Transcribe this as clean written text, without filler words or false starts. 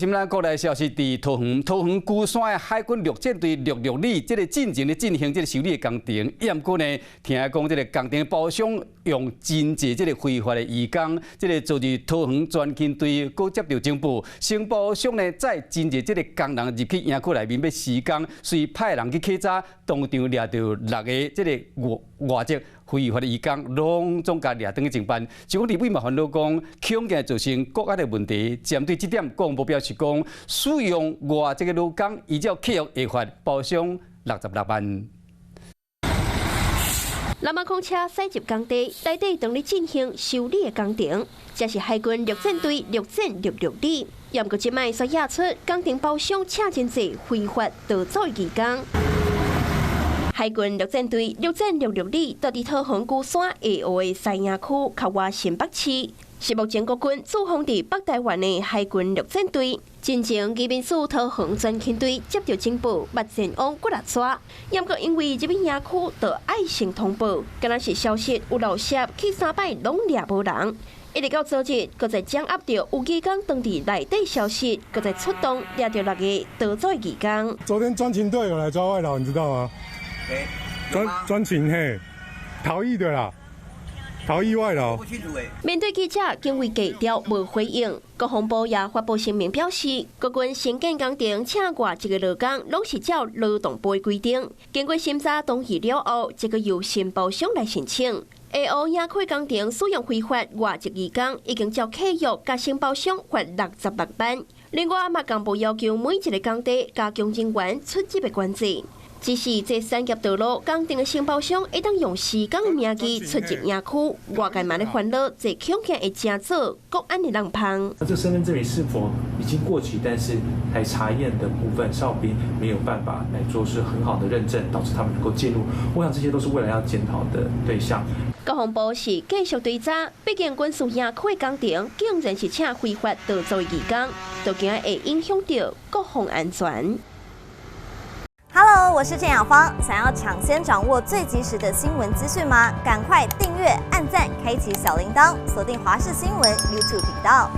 今咱國內消息，佇桃園，桃園龜山的海軍陸戰隊陸六旅，這個進前咧進行這個修理的工程，毋過呢，聽講這個工程包商用真濟這個非法的移工，這個導致桃園專勤隊閣接著情報，承包商呢載真濟這個工人入去營區內面欲施工，遂派人去稽查，當場掠著六个這個外籍非法的移工，攏總共掠轉去偵辦。就講立委嘛煩惱講，恐驚造成國安的問題。針對這點，國防部表示講，使用外籍的勞工，依照契約會罰包商66萬。南馬空車駛入工地，內底當咧進行修理的工程，這是海軍陸戰隊陸戰六六旅。毋過這擺煞驗出工程包商請真濟非法盜走的移工。海軍陸戰隊陸戰六六旅佇桃園龜山下湖的西營區，較外新北市，是目前國軍駐防佇北台灣的海軍陸戰隊。進前移民署桃園專勤隊接著情報，捌前往幾若逝，毋過因為入去營區，就愛先通報，敢若是消息有漏洩，去三擺攏掠無人。一直到昨日，閣再掌握著有移工當佇內底消息，閣再出動掠著六个逃走的移工。昨天專勤隊有來抓外勞，你知道嗎？專勤嘿，逃逸的啦，逃逸外勞。面對記者，警衛低調無回應。國防部也發布聲明表示，國軍承建工程請外籍的勞工，攏是照勞動部的規定，經過審查同意了後，這個由承包商來申請。下湖營區工程使用非法外籍移工，已經照契約共承包商罰66萬。另外，嘛共部要求每一个工地加強人員出入的管制。只是這產業道路工程的承包商會當用施工的名義出入營區，外界嘛咧煩惱，這恐驚會成做國安的漏縫。那這身份證明是否已經過期？但是來查驗的部分，哨兵沒有辦法來做是很好的認證，導致他們能夠進入。我想這些都是未來要檢討的對象。國防部是繼續追查，畢竟軍事營區的工程竟然是請非法盜走的移工，都驚會影響著國防安全。 Hello，我是鄭雅芳。想要搶先掌握最及時的新聞資訊嗎？趕快訂閱、按讚、開啟小鈴鐺，鎖定華視新聞 YouTube 頻道。